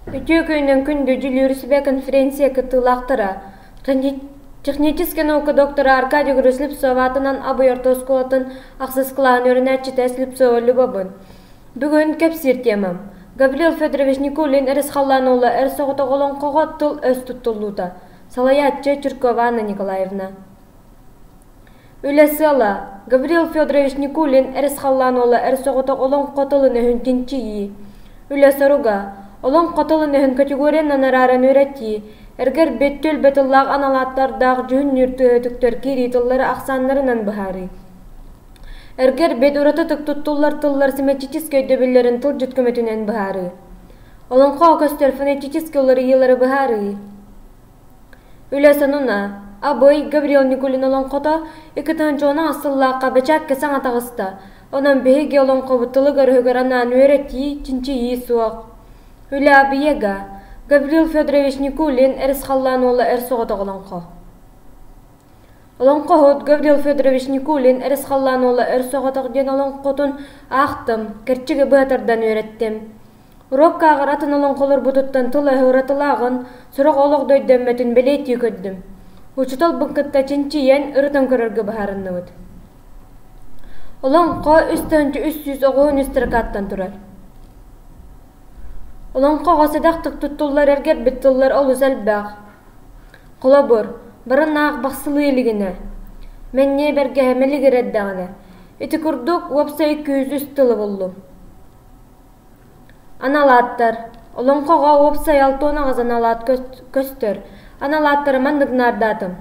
Үтүө күнүнэн күндү дьүүллүүр сүбэ конференция кыттыылаахтара, техническэй наука доктора Аркадий Слепцов аатынан Абый орто оскуолатын ахсыс кылааһын үөрэнээччитэ Слепцова Любабын. Бүгүн кэпсиир темам Гаврил Федорович Никулин Эрис халлаан уола эр соҕотох олоҥхоҕо тыл-өс туттуллуута. Салайааччы Чиркова Анна Николаевна. Үлэ сыала Гаврил Федорович Никулин Эрис халлаан уола эр соҕотох олоҥхо тылын-өһүн чинчийии. Үлэ соруга Олоҥхо тылын-өһүн категориянан арааран үөрэтии, эргэрбит түөлбэ тыллаах анал ааттардаах дьүһүннүүр тыаһытыктар киирии тыллары ахсааннарынан быһаарыы. Эргэрбит уратытык туттуллар тыллар семантическай өйдөбүллэрин тылдьыт көмөтүнэн быһаарыы. Олоҥхоҕо көстөр фонетическэй уларыйыылары быһаарыы. Үлэ сонуна Абый Гаврил Никулин олоҥхото икки сыллаахха бэчээккэ саҥа таҕыста. Онон биһиги олоҥхобут тылыгар-өһүгэр анаан үөрэтии, чинчийии суох. Үлэ объега Гаврил Федорович Никулин Эрис халлаан уола эр соҕотох олоҥхо. Олоҥхоһут Гаврил Федорович Никулин Эрис халлаан уола эр соҕотох диэн олоҥхотун аахтым, кэрчиги быһа тардан үөрэттим. Уруокка атын олоҥхолорбутуттан тыл-өһө уратылааҕын, сорох олох да өйдөммөтүн бэлиэтии көрдүм. Учууталбын кытта чинчийэн, ырытан көрөргө быһаарынныбыт. Олоҥхо 3 300 оҕуһун үс строкаттан турар. Олоҥхоҕо сэдэхтик туттуллар эргэрбит тыллар олус элбэх. Холобур, баранаах бахсылыы илигинэ, мэнньиэ бэргэһэ мэлигир эрдэҕинэ, ити курдук уопсай күүс үс тылы буллум. Анал ааттар Олоҥхоҕо уопсай 68 анал аат көстөр. Анал ааттары маннык наардаатым: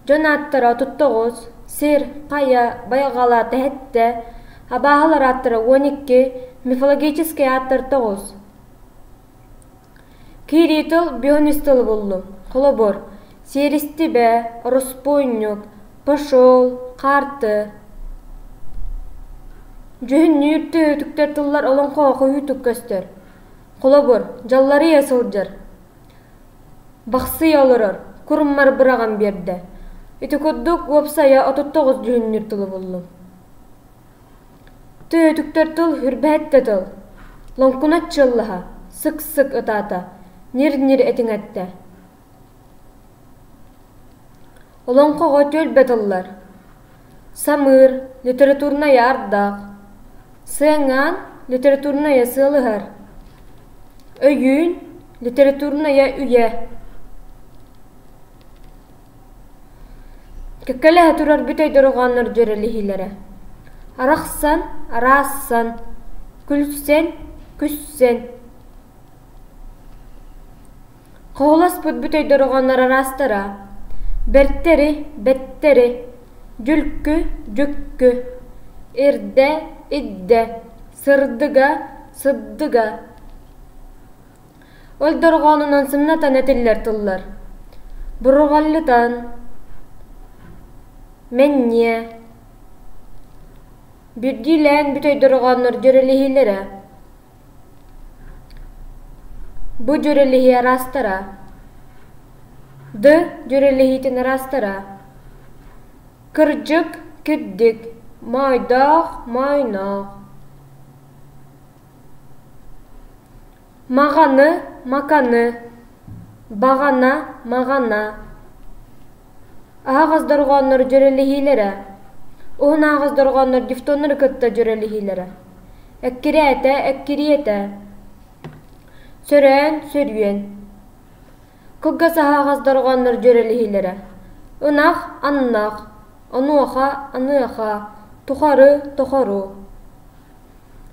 Дьон ааттара 39, сир, хайа, байҕала, тэһэттэ, абааһылар ааттара 12, мифологическай ааттар 9. Киирии тыл бион үс тылы буллум. Холобур, сиэристибэ, ороспуонньук, пошел, хаарты. Дьүһүннүүр түһүтүктэр тыллар олоҥхоҕо хоһуутук көстөр. Холобур, дьалларыйа сылдьар, бахсыйа олорор, куруммар быраҕан биэрдэ. Ити курдук уопсайа 39 дьүһүннүүр тылы буллум. Түөтүктэр тыл үрбэһэт да тыл, лоҥкунат чыллаһа, сык-сык ытаата, ньир-ньир этиҥэттэ. Олоҥхоҕо түөлбэ тыллар: самыыр, литературнай аардаах, сыаҥаан, литературнайа сыалыһар, өйүүн, литературнайа үйэ. Кэккэлэһэ турар бүтэй дорҕооннор дьүөрэлэһиилэрэ: арахсан, араассан, күлсэн, күссэн. Хоһуласпыт бүтэй дорҕооннор араастара: бэртэри, бэттэри, дьүлкү, дьүккү, ирдэ, иддэ, сырдыга, сыбдыга. Ол дорҕоонунан сымнатан этиллэр тыллар: бурҕаллытан, мэнньиэ, биирдиилээн бүтэй дорҕооннор дьүөрэлэһиилэрэ. Бу дьүөрэлэһии араастара: Д дьүөрэлэһиитин араастара: кырдьык, кирдик, моойдоох, моойноох. Маҕаны, маканы, баҕана, маҕана. Аһаҕас дорҕооннор дьүөрэлэһиилэрэ. Уһун аһаҕас дорҕооннор дифтоннары кытта дьүөрэлэһиилэрэ. Эккирээтэ, эккириэтэ. Сөрөөн, сөрүөн. Кылгас аһаҕас дорҕооннор дьүөрэлэһиилэрэ. Ынах, аннах, онуоха, аныаха, тухары, тохору.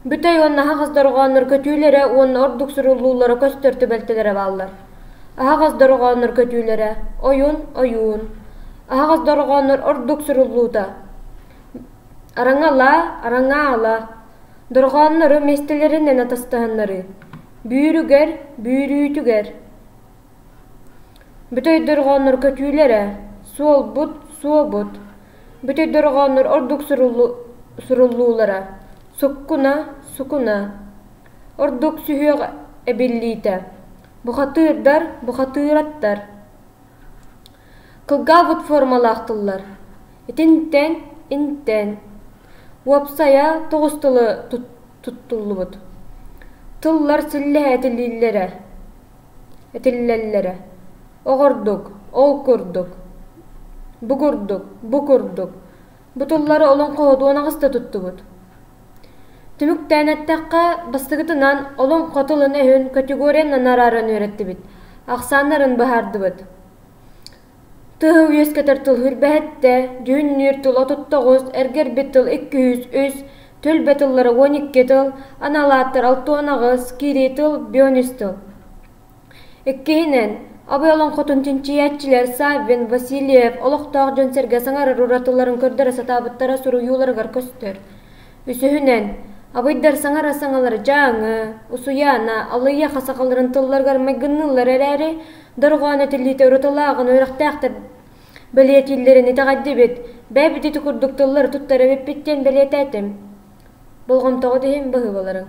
Бүтэй уонна аһаҕас дорҕооннор көтүүлэрэ уонна ордук суруллуулара көстөр түбэлтэлэрэ бааллар. Аһаҕас дорҕооннор көтүүлэрэ ойун, ойуун. Аһаҕас дорҕооннор ордук суруллуута араҥалаа, араҥаала. Дорҕооннору миэстэлэринэн атастаһыннарыы. Бүүрүгэр, бүүрүүтүгэр. Бүтэй дорҕооннор көтүүлэрэ суолбут, суобут. Бүтэй дорҕооннор ордук суруллуулара суккуна, сукуна. Ордук сүһүөх эбиллиитэ бухатыырдар, бухатыыраттар. Кылгаабыт формалаах тыллар итинтэн, интэн. Уопсайа тоҕус тылы туттуллубут. Тыллар силлэһэ этиллииллэрэ, этиллэллэрэ. Оҕордук, ол курдук, бу курдук, бу курдук. Бу тыллары олоҥхоһут уон аҕыста туттубут. Түмүктээн эттэххэ, бастакытынан, олоҥхо тылын-өһүн категориянан арааран үөрэттибит, ахсааннарын быһаардыбыт. Тыһы үөскэтэр тыл хүрбэһэттэ, дьүһүннүүр тыл 39, эргэрбит тыл 203, түөлбэ тыллара 12 тыл, анал ааттар 68, киирии тыл 53 тыл. Иккиһинэн, Абый олоҥхотун чинчийээччилэр Саввин, Васильев олохтоох дьон-сэргэ саҥарар уратыларын көрдөрө сатаабыттара суруйууларыгар көстөр. Үсүһүнэн, Абыйдар саҥара саҥалара Дьааҥы, Усуйаана, Алыйаха сахаларын тылларыгар майгынныыллар эрээри, дорҕоон этиллиитэ уратылааҕын үөрэхтээхтэр бэлиэтииллэрин итэҕэйдибит, бэйэбит ити курдук тыллары туттар эбиппит диэн бэлиэтээтим. Болҕомтоҕут иһин баһыыбаларыҥ.